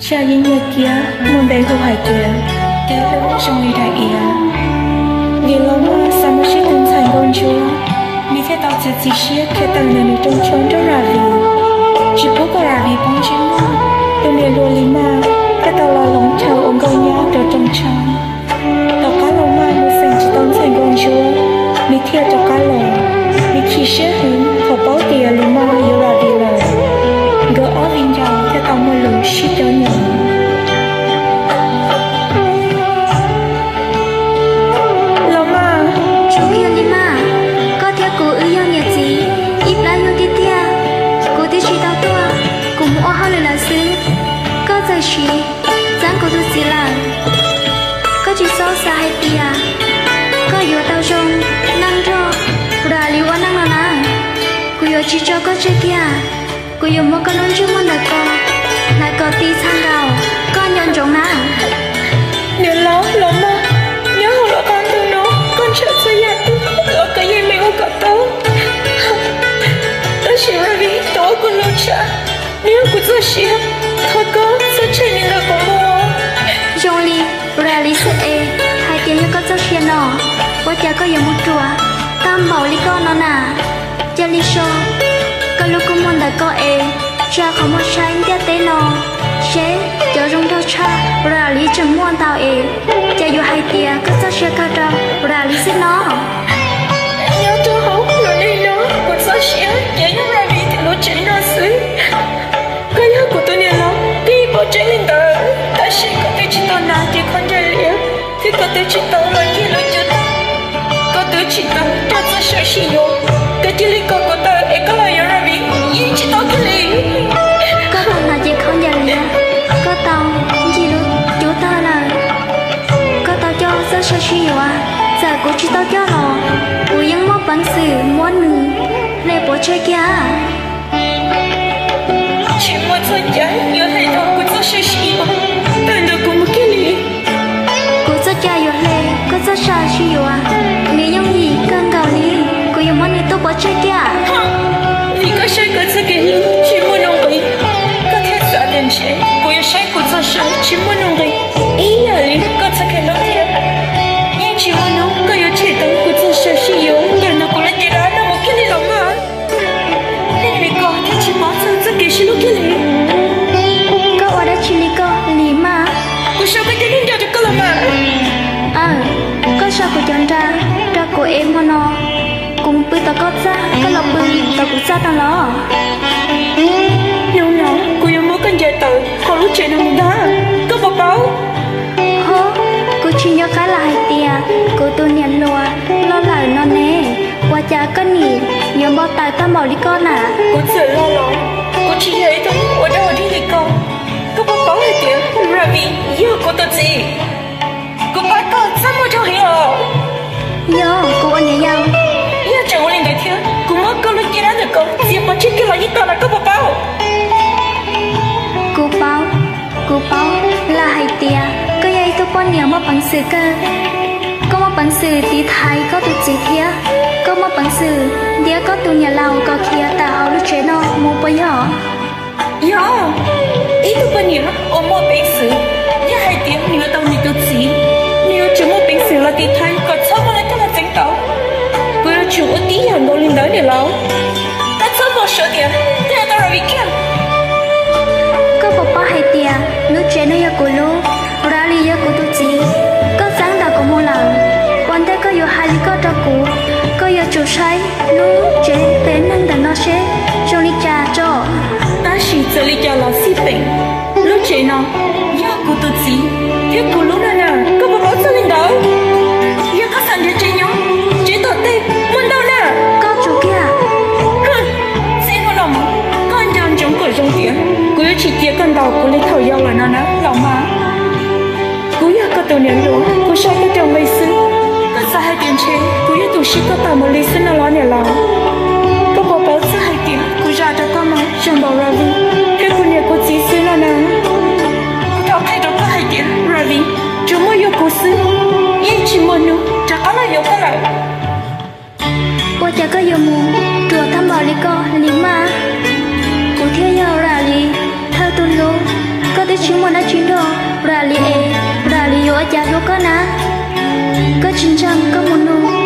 Tshaj yeej nyiaj kiag muaj npe hu hais tias kev hlub zoo li daim iav. Vim Los Maj xav mus sib tw ntxhais nkauj ntsuab, nws thiaj tau txiav txim siab khiav tawm ntawm nws rooj tshoob nrog Ravi. Tsis pub kom Ravi paub ntsej muag, tus niam hluas Lis Maj thiaj tau los hloov chaw ua nkauj nyab rau rooj tshoob. Tom qab Los Maj mus xeem tsis tau ntxhais nkauj ntsuab, nws thiaj rov qab los. Nws chim siab heev thaum paub tias Lis Maj yuav Ravi lawm. Nkawd ob viv ncaus thiaj tau muaj lus sib cov nyob. Los Maj, Lis Maj, koj thiab kuv wb yog niam txiv, ib plab yug tiag tiag. Kuv twb tsis tau tuaj, kuv mus ua hauj lwm lawm xwb. Koj txawm siv txeeb kuv tus txiv lawm. Koj tsis txhob xav hais tias koj yuav tau zoo neej nrog Ravi ua neej no na. Kuv yuav tsis tso koj tseg kiag. Kuv yuav muab koj lub ntsej muag ntawm ko hlais kom ti txha nkaus koj nco ntsoov na. Niam laus, Los Maj, nyob hauv lub qab ntuj no koj ntshaw txhua yam twg los koj yeej meem ua kom tau. Tab sis Ravi tus uas kuv hlub tshaj, nws yog kuv txoj sia, thov koj txhob tshem nws ntawm kuv mus. Zoo li Ravi xwb es hais tias yog koj txoj sia no, ua cas koj yuav mus ruam tag npaum li koj no na? Cia li so koj lub kua muag ntawm ko es tsa qhov muag saib ntiaj teb no seb cov zoo nraug tshaj Ravi tseem muaj ntau es, cas yuav hais tias koj txoj sia kawg rau Ravi xwb no? Nyob rau hauv lub neej no, kuv txoj sia ces yog Ravi thiab lub tsev no xwb. Koj yog kuv tus niam laus, koj yeej paub tseeb li ntawd, tab sis koj twb tsis tau hnav cev khaub ncaws liab, thiab koj twb tsis tau los ncig lub cuab tag, koj twb tsis tau coj txoj saw sib yuav. Koj cia li kom kuv tawm es koj los yuav Ravi, yeej tsis tau kiag li. Koj tau hnav cev khaub ncaws liab, koj tau ncig lub cuab tag lawm, koj tau coj txoj saw sib yuav, txawm kuv tsis tau coj los kuv yeej muaj peev xwm muab nws hle pov tseg kiag. Tsis muaj txoj cai yuav hle tau kuv txoj saw sib yuav tawm ntawm kuv mus kiag li. Kuv txoj cai yuav hle koj txoj saw sib yuav, nws yooj yim kawg nkaus li, kuv yuav muab nws tuaj pov tseg kiag. Vim koj saib kuv txoj kev hlub tsis muaj nuj nqis, koj thiaj xav tias ntshe kuv yuav saib kuv txoj saw tsis muaj nuj nqis ib yam li koj txoj kev hlub thiab. Yeej tsis muaj hnub koj yuav tshem tau kuv txoj saw sib yuav tawm ntawm kuv lub cev dab no mus kiag li los mas. Tej li koj thiaj tsis paub txog txoj kev sib hlub kiag li. Koj ua dab tsi li koj li mas? Kuv sau koj cov lus nco rau koj los mas. Aw, koj sau kuv cov nra rau kuv es hmo no kuv pw tom koj txaj, koj los pw tom kuv txaj tau los? Hnub no kuv yuav muab koj ncaws tawm hauv lub tsev no mus ntag, koj puas paub? Ho, kuv tsis nco qab lam hais tias kuv tus niam hluas los lawm no ne, ua cas koj nim yuav npau taws tag npaum li koj na? Kuv txawm los los kuv tsis yog ib tug ua dog ua dig li koj. Koj puas paub hais tias Ravi yog kuv tus txiv? Kuv pab koj txaj muag rau heev os. Yog kuv ua niam yau. Yog tseem ua li ntawd thiab kuv muab koj lub cev dab ntawm ko txiav pov tseg kiag los yeej tau na, koj puas paub? Kuv paub, kuv paub. Lam hais tias koj yog ib tug poj niam muaj peev xwm kawg. Koj muaj peev xwm tiv thaiv koj tus txiv thiab koj muaj peev xwm ntiab koj tus niam laus kom khiav tawm hauv lub tsev no mus puas yog? Yog, ib tug poj niam uas muaj peev xwm, yog hais tias nws yuav tau nws tus txiv, nws yuav tsum muaj peev xwm los tiv thaiv kom txhob muaj leej twg los txeev tau. Kuv yuav tsum ua tib yam nkaus li ntawd niam laus. Koj txhob npau suav tias koj yuav tau Ravi kiag. Koj puas paub hais tias lub tsev no yog kuv lub, Ravi yog kuv tus txiv, koj txeeb ntawm kuv mus lawm. Ua ntej koj yuav hais li koj rau kuv, koj yuav tsum saib lub tsev pem neeg ntawm no seb zoo li cas tso. Tab sis txawm li cas los xij peem, lub tsev no yog kuv tus txiv thiab kuv lub na, koj puas paub txog li ntawd? Yog koj xav nrhiav tsev nyob, tsev tom tej muaj ntau na. Koj tsum kiag. Txij hnub no mus koj nco ntsoov kom zoo tias kuv yuav tsis cia koj ntaus kuv li thaum yau lawm no na Los Maj. Kuv yog koj tus niam hluas, kuv saib koj raug nqi xwb. Koj xav hais tias ntshe kuv yog tus siab koj tawm mus li xwb no los niam laus? Koj puas paub txog hais tias kuv zam rau koj mas zoo npaum Ravi thiab kuv niam kuv txiv xwb no na? Kuv thov qhia rau koj hais tias Ravi tsuas muaj yog kuv xwb, yeej tsis muaj hnub rov qab los yuav koj lawm. Ua cas koj yuav mus ruam tag npaum li koj li mas? Kuv thiaj yog Ravi thawj tug hlub, koj twb tsis muaj Ua cas dua koj na? Koj tsis ntseeg koj mus nug